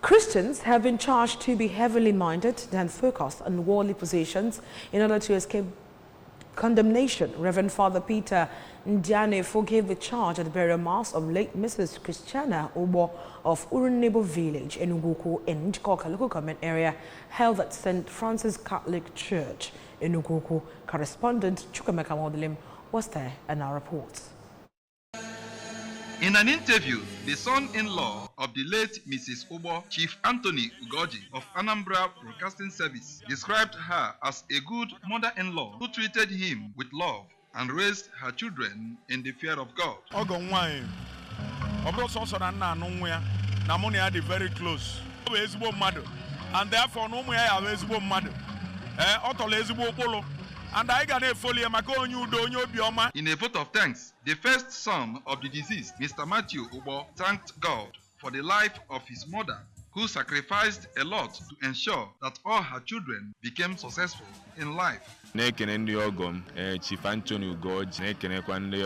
Christians have been charged to be heavenly minded than focused on worldly positions in order to escape condemnation. Reverend Father Peter Ndyanefo gave the charge at the burial mass of late Mrs. Christiana Ugbor of Urunnebo Village, Enugwu-Ukwu in Njikoka Local Government Area, held at St. Francis Catholic Church, Enugwu-Ukwu. Correspondent Chukwuemeka Modilim was there and now reports. In an interview, the son-in-law of the late Mrs. Ugbor, Chief Anthony Ugoji of Anambra Broadcasting Service, described her as a good mother-in-law who treated him with love and raised her children in the fear of God. Ọgọ nwaanyị, ọ bụrụ sọsọ na nna anụ nwa ya na mụ na ya dị very close. Ọ bụ ezigbo mmadụ, and therefore na ụmụ ya ya bụ ezigbo mmadụ. Ee, ọ tọrọ ezigbo ụkpụrụ, and anyị ga na-efoli ya maka onye udo, onye obiọma. In a vote of thanks, the first son of the deceased, Mr. Matthew Ugbor, thanked God for the life of his mother, who sacrificed a lot to ensure that all her children became successful in life. Na-ekene ndị ọgọ m, ee, Chief Anthony Ugoji, na-ekenekwa ndị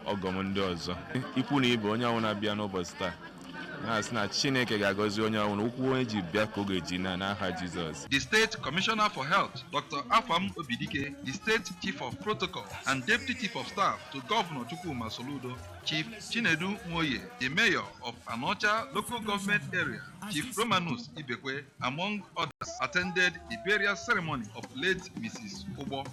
ọgọ m ndị ọzọ, ikwu na ibe, onye ọbụla bịa n'ụbọchị taa, na-asị na Chineke ga-agọzi onye ọbụla. Ụkwụ onye ji bịa ka ọ ga-eji na n'aha Jizọs. The State Commissioner for Health, Dr. Afam Obidike, the State Chief of Protocol and Deputy Chief of Staff to Governor Chukwuma Soludo, Chief Chinedu Nwoye, the Mayor of Anaocha Local Government Area, Chief Romanus Ibekwe, among others, attended the burial ceremony of late Mrs. Ugbor.